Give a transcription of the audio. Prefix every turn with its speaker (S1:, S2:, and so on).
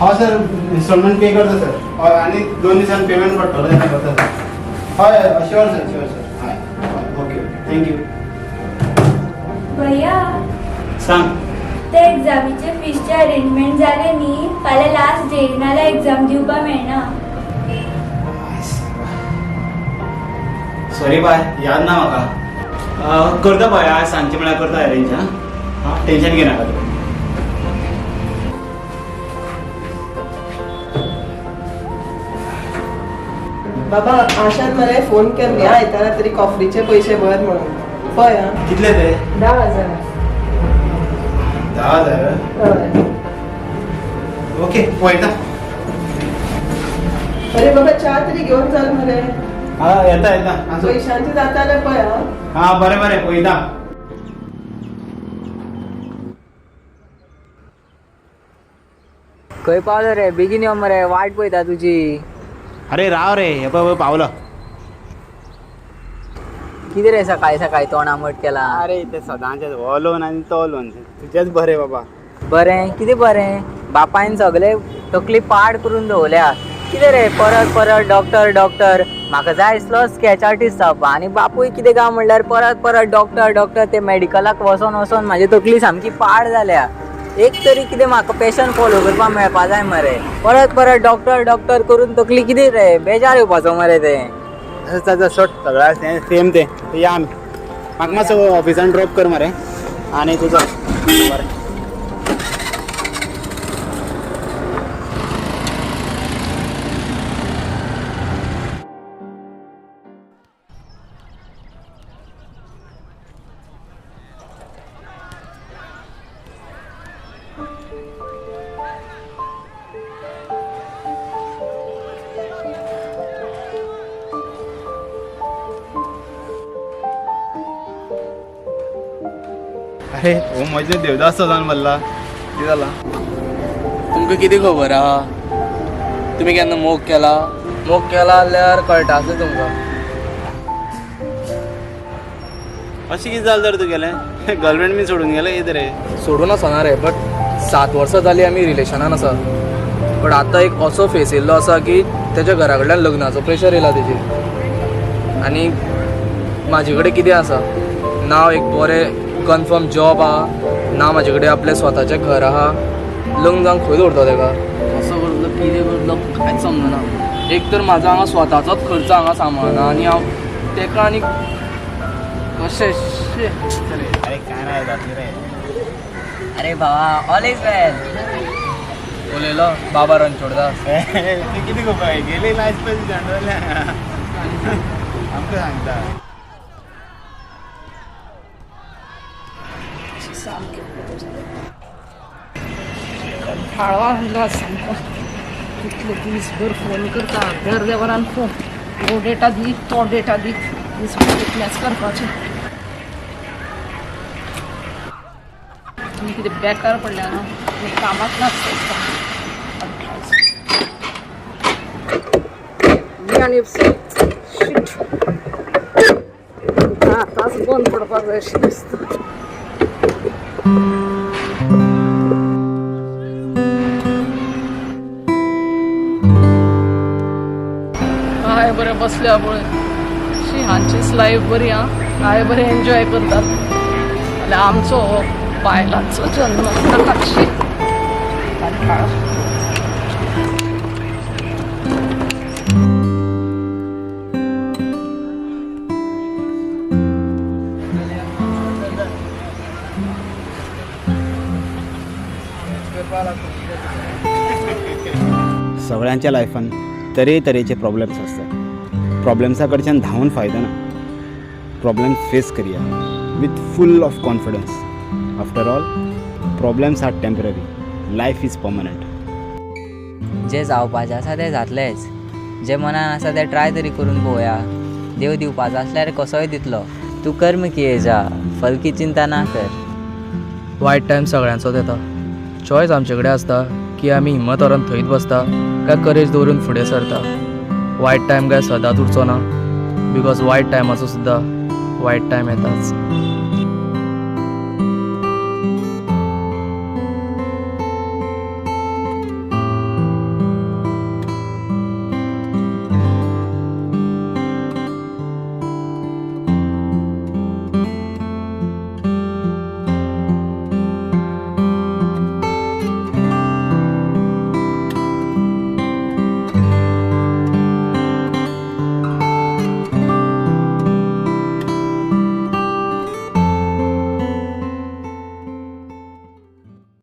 S1: हय sir, instalment pay करता sir. हय, आनी 2 दिसान पेमेंट पडटलो तेन्ना करता सर. हय हय, शुअर सर, शुअर सर. हय, ओके ओके, thank you.
S2: भैया
S1: सांग.
S2: ते एग्जामीचे फीसचे अरेंजमेंट जाले न्ही? फाल्यां लास्ट डे, नाल्यार एग्जाम दिवपा मेळना.
S1: सॉरी बाय, याद ना म्हाका. करता बाय, आज सांजचे म्हळ्यार करता अरेंज. हां हां, टेन्शन घेनाका तूं.
S3: बाबा आशान मरे फोन केल्ली, आयतारा तरी कॉफरीचे पयशे भर म्हणून. पळय आं.
S1: कितले ते?
S3: 10,000.
S1: 10,000?
S3: हय.
S1: ओके, पळयता.
S3: अरे बाबा, च्या तरी घेवन चल मरे.
S1: हा, येता येता. आसू.
S3: पयशांचे जाता जाल्यार पळय आं.
S1: हा, बरें बरें, पळयता.
S4: खंय पावलो रे? बेगीन यो मरे, वाट पळयता तुजी.
S1: अरे राव रे, हे पळय पावलो.
S4: कितें रे सकाळी सकाळी तोंड आमट केला?
S1: अरे ते सदांचेच, हो लोन आनी तो लोन. तुजेंच बरें बाबा.
S4: बरें कितें बरें? बापायन सगळे तकली पाड करून दवरल्या. कितें रे परत परत डॉक्टर डॉक्टर. म्हाका जाय आसलो स्कॅच आर्टिस्ट जावपा आनी बापूय कितें काय म्हणल्यार परत परत डॉक्टर डॉक्टर. ते मेडिकलाक वचोन वचोन म्हाजी तकली सामकी पाड जाल्या. एक तरी कितें म्हाका पॅशन फॉलो करपाक मेळपा जाय मरे. परत परत डॉक्टर डॉक्टर करून तकली कितें रे, बेजार येवपाचो मरे तें.
S1: आसा सोड, सगळ्या सेम ते. या आमी. म्हाका मातसो ऑफिसान ड्रॉप कर मरे आनी तुजो बरें. अरे हो, म्हजे देवदास जावन बसला, कितें जालां?
S5: तुमकां कितें खबर आहा? तुमी केन्ना मोग केला? मोग केला जाल्यार कळटा आसलें तुमकां.
S1: अशें कितें जालें तर तुगेलें? गर्लफ्रेंड बी सोडून गेलें कितें रे?
S5: सोडून आसना रे, बट 7 वर्सां जालीं आमी रिलेशनान आसा. बट आतां एक असो फेस येयल्लो आसा की तेच्या घरा कडल्यान लग्नाचो प्रेशर येयला तेजेर. आनी म्हाजे कडेन कितें आसा ना एक बरें कन्फर्म जॉब आहा, ना म्हाजे कडेन आपलें स्वताचें घर आहा. लग्न जावंक खंय दवरतलो तेका? कसो करतलो, कितें करतलो कांयच समजना. एक तर म्हाजो हांगा स्वताचोच खर्च हांगा सांबाळना आनी हांव तेका आनी कशें.
S1: अरे काय ना जातलें रे.
S4: अरे भावा, ऑल is वेल.
S5: उलयलो बाबा रणछोडदास.
S1: ते कितें करपा गेली लायफ पयली दांडवल्या आमकां सांगता.
S6: कंटाळो आयलो सामको. कितले दीसभर फोन करता, अर्दे अर्दे वरान फोन. हो डेटा दी, तो डेटा दी, दीसभर इतलेंच करपाचें. आनी कितें बेकार पडल्या न्हू आनी कामाक नासता. आनी आतांच बंद पडपाक जाय अशें दिसता. हाय बरें बसल्या पळय. शी, हांचीच लायफ बरी आं. हाय बरें एन्जॉय करतात. जाल्यार आमचो हो बायलांचो जल्म नाका. शी, कंटाळो.
S1: सगळ्यांच्या लायफान तरेतरेचे प्रॉब्लेम्स आसतात. प्रॉब्लेम्सा कडच्यान धांवून फायदो ना. प्रॉब्लेम्स फेस करया with full of confidence. After all, problems are temporary, life is permanent.
S4: जे जावपाचें आसा तें जातलेंच. जें मनान आसा तें ट्राय तरी करून पळोवया. देव दिवपाचो आसल्यार कसोय दितलो. तूं कर्म किये जा, फल की चिंता ना कर.
S5: वायट टायम सगळ्यांचोच येता. चॉयस आमचे कडेन आसता की आमी हिम्मत व्हरोन थंयच बसता काय करेज दवरून फुडें सरता. वायट टायम काय सदांच उरचो ना, because वायट टायमाचो सुद्दां वायट टायम येताच.